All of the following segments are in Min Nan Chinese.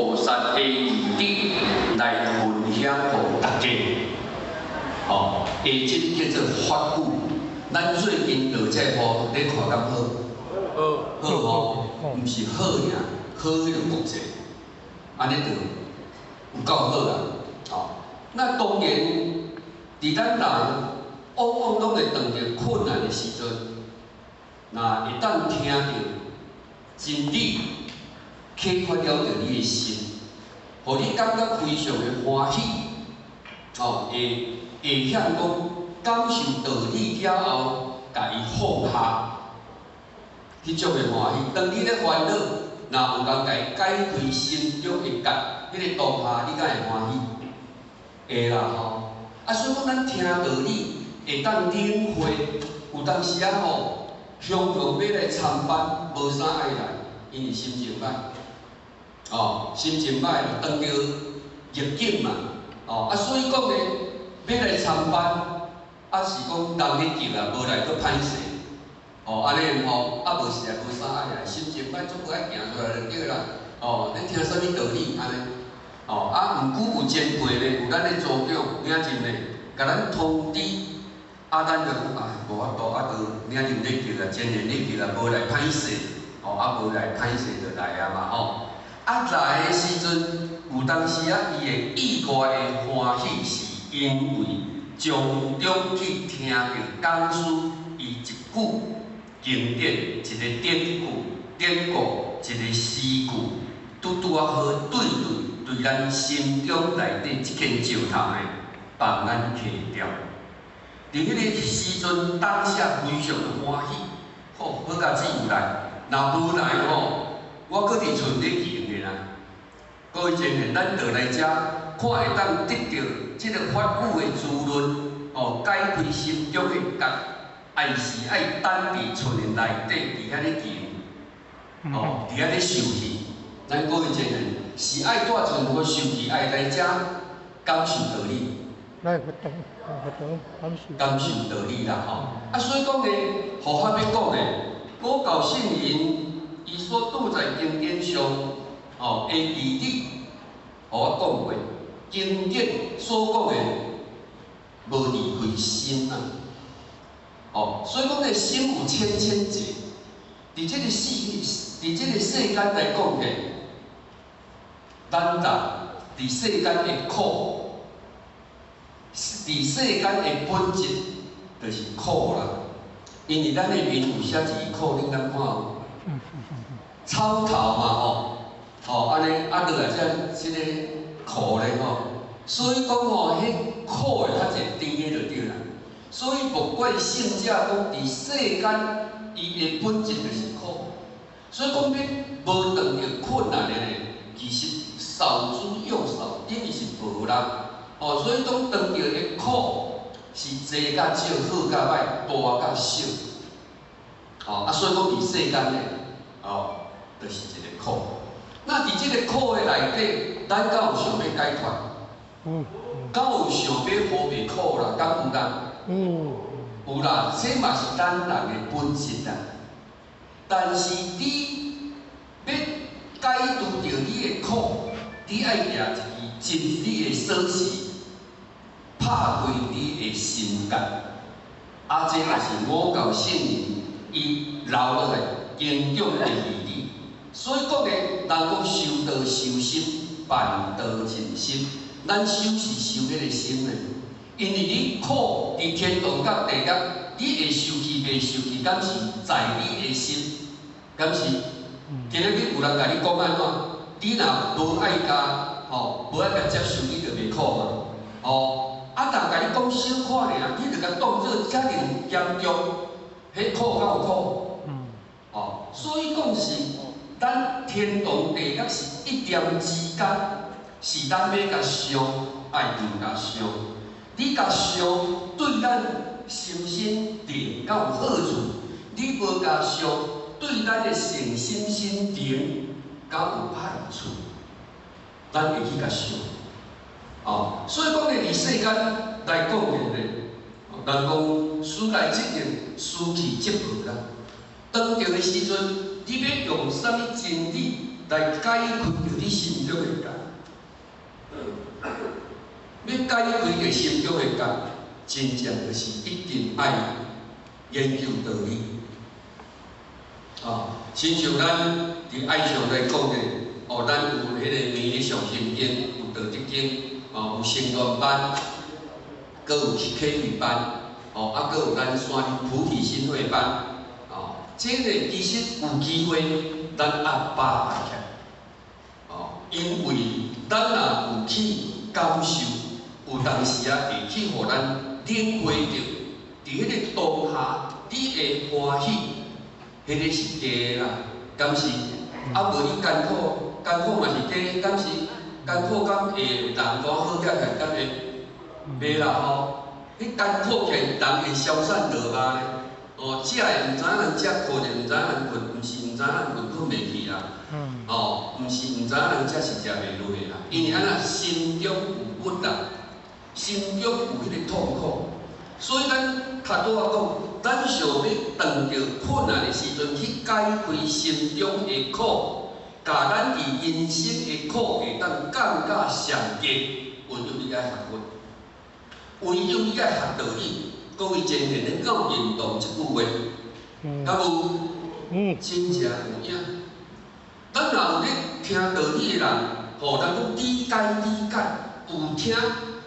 菩薩的義理來分享予大家。吼，這個叫做法語。咱最近落這雨，你看敢好？好。好吼，毋是好爾，好彼個國際，按呢就有夠好啦。吼，那當然，佇咱人往往攏會遇著困難的時陣，若會當聽著真理，啟發了著你的心，予你感覺非常的歡喜，吼，會會曉講感受道理了後，共伊放下，彼種的歡喜。當你咧煩惱，若有人共伊解開心中的結，彼個當下你敢會歡喜？會啦吼。啊，所以講咱聽道理會當領會，有當時仔吼，雄雄欲來參班，無啥愛來，因為心情歹，哦，心情歹就當著逆境嘛，哦，啊，所以講呢，欲來參班，啊是講人咧叫啊，無來閣歹勢，哦，按呢吼，啊無實在無啥愛來，心情歹，總無愛行出來就對啦，哦，咧聽啥物道理按呢？哦，啊，毋過有前輩呢，有咱的組長領袖呢，共咱通知，啊，咱就講啊，無法度，啊，就領袖咧叫啊，前人咧叫啊，無來歹勢，哦，啊，無來歹勢就來啊嘛，吼，啊來的時陣，有當時啊，伊會意外的歡喜，是因為從中去聽著講師伊一句經典、一個典故、典故、一個詩句，拄拄仔好對對。對咱心中內底這片石頭呢，幫咱去掉。佇彼個時陣當下非常的歡喜，好，好佳哉有來。若無來吼，我閣佇厝咧閒的啦。各位前贤，咱倒來遮看會當得著這個法語的滋潤，哦，解開心中的結，還是愛等佇厝內底佇遐咧閒，哦，佇遐咧受氣。咱各位前賢是愛蹛厝內受氣，愛來遮感受道理。來活動，活動感受。感受道理啦，吼！啊，所以講呢，佛法欲講的，果告聖人，伊所拄在經典上，吼的義理，予我講過，經典所講的無離開心啊，哦，所以講呢，心有千千結，佇這個世間來講的，咱人佇世間的苦，佇世間的本質就是苦啦。因為咱的面有寫一個苦，恁敢看有？草頭嘛吼，吼按呢啊落來才這個苦咧吼，所以講吼，彼苦會較濟甜的就對啦。所以莫怪聖者講佇世間，伊的本質就是苦。所以講欲無遇著困難的呢，其實少之又少，等於是無啦。哦，所以當遇著的苦是濟佮少，好佮歹，大佮小。哦，啊，所以講佇世間呢，哦，就是一個苦。那佇這個苦的內底，咱敢有想欲解脫？敢有想欲予袂苦啦？敢有啦？有。有啦，這嘛是咱人的本質啦。但是你欲解除著你的苦，你愛舉一支真理的鎖匙，拍開你的心結。啊，這也是五教聖人伊留落來經典的義理。所以講呢，人講修道修心，辦道盡心。咱修是修彼個心呢，因為你苦佇天堂佮地獄，你會受氣袂受氣，敢是在你的心，敢是？今仔日有人共你講按怎？你若無愛共吼，無愛共接受，你就袂苦嘛。吼，啊，但共你講小可爾，你就共當做遮爾嚴重，彼苦敢有苦？哦，所以講是咱天堂地獄是一念之間，是咱欲共想，愛毋共想。你共想對咱心身靈敢有好處？你無共想，對咱的身心心靈敢有歹處？咱會去共想。哦，所以講呢，佇世間來講的呢，人講事來則應，事去則報啦。當著的時陣，你欲用啥物真理來解開著你心中的結。欲解開著心中的結，真正就是一定愛研究道理。哦，親像咱佇愛上來講的，哦，咱有彼个《明日上行經》，有《道德經》，哦，有成願班，閣有啟慧班，哦，啊，閣有咱山林菩提心會班，哦，這个其實有機會，咱愛把握起來，哦，因為咱若有去感受，有當時啊會去予咱領會著，佇彼个當下，你會歡喜，彼个是假的啦，敢是？啊，無你艱苦，艱苦嘛是假，敢是？艱苦敢會人拄好起來，敢會？袂啦吼！彼艱苦起來，人會消散落啊咧。哦，食的毋知影人食，睏的毋知影人睏，毋是毋知影人睏，睏袂去啦。哦，毋是毋知影人食是食袂落的啦，因為按怎心中有鬱啦，心中有彼个痛苦，所以咱較拄仔講，咱想欲當著困難的時陣去解開心中的苦，共咱佇人生的苦會當降甲上低，唯有你愛學佛，唯有你愛學道理。各位前賢咧敢有認同這句話？敢有？真正有影。咱若有咧聽道理的人，吼，咱講理解理解，有聽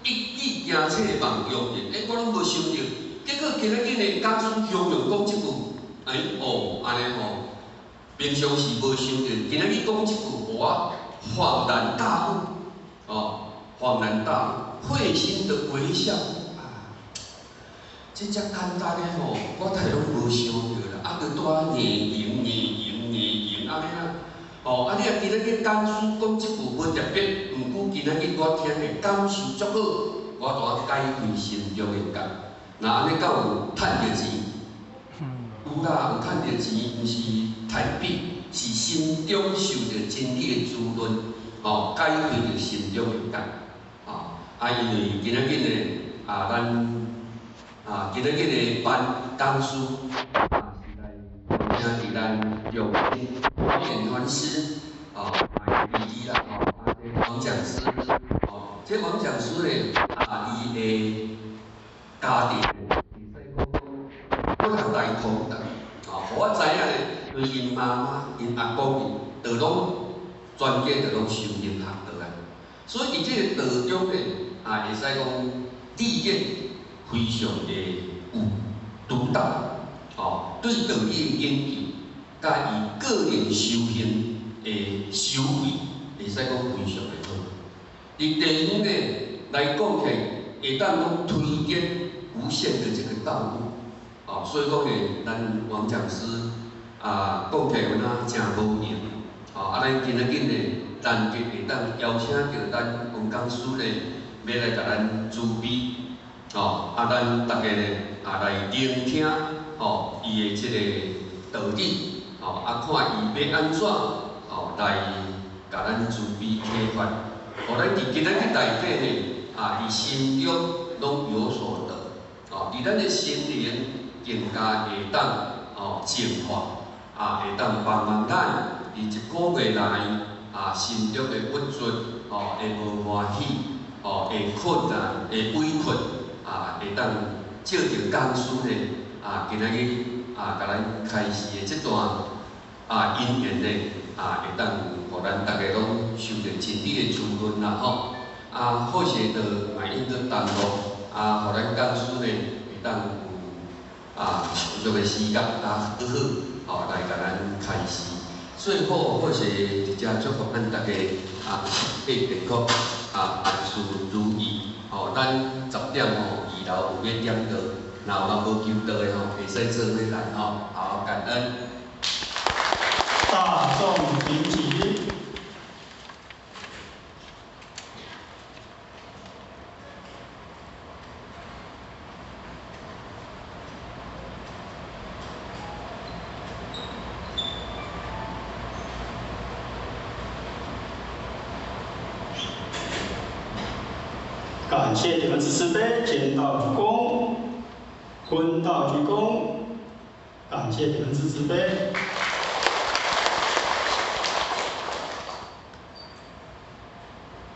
一語驚醒夢中人，欸，我攏無想著，結果今仔日呢，講師雄雄講這句，欸，哦，按呢吼，平常時無想著，今仔日講這句，予我恍然大悟，哦，恍然大悟，會心的微笑，啊，這遮簡單的吼，我太攏無想著啦，啊，閣拄仔硬用硬用硬用按呢啦。哦，啊！你若今仔日講師講這句無特別，毋過今仔日我聽的感受足好，我拄仔解開心中的結。若按呢敢有趁著錢？有啦，有趁著錢，毋是台幣，是心中受著真理的滋潤，哦，解開著心中的結。哦，啊，因為今仔日呢，啊，咱啊，今仔日的班講師啊，是來聽佇咱中心。演傳師，哦，嘛是啦，吼，啊，這王講師，哦，這王講師咧，啊，伊的家庭，會使講佛學大通達，哦，予我知影咧，對𪜶媽媽、𪜶阿公𪜶，都攏全家都攏修行學道啊。所以佇這個道中咧，啊，會使講理解非常的有獨到，哦，對道理的研究。佮伊個人修行的修為，會使講非常的好。佇地方呢來講起來，會當講推展無限的這個道路，哦，所以講呢，咱王講師啊，講起來有哪誠無用，哦，啊，咱今仔日呢，難得會當邀請著咱王講師呢，欲來共咱慈悲，哦，啊，咱逐家呢，啊來聆聽，哦，伊的這個道理。哦，啊，看伊欲按怎，哦，來共咱慈悲啟發，予咱佇今仔日內底呢，啊，佇心中攏有所得，哦，佇咱的心靈更加會當，哦，淨化，啊，會當幫忙咱佇一個月內，啊，心中的鬱卒，哦，會無歡喜，哦，會困難，會委屈，啊，會當借著講師呢，啊，今仔日。啊，共咱開示的這段啊因緣呢，啊，會當予咱逐家攏受著真理的滋潤啦吼。啊，好勢就嘛應該耽誤，啊，予咱講師呢會當有啊充足的時間啊，好好吼來共咱開示。最後，好勢佇遮祝福咱逐家啊，身體健康啊，萬事如意。吼，咱10點吼二樓有欲點桌。若有人無求道的吼，會使做伙來吼，好，感恩。大眾頂起。感謝你們慈悲，見道鞠躬。昏道鞠躬，感謝你們之慈悲。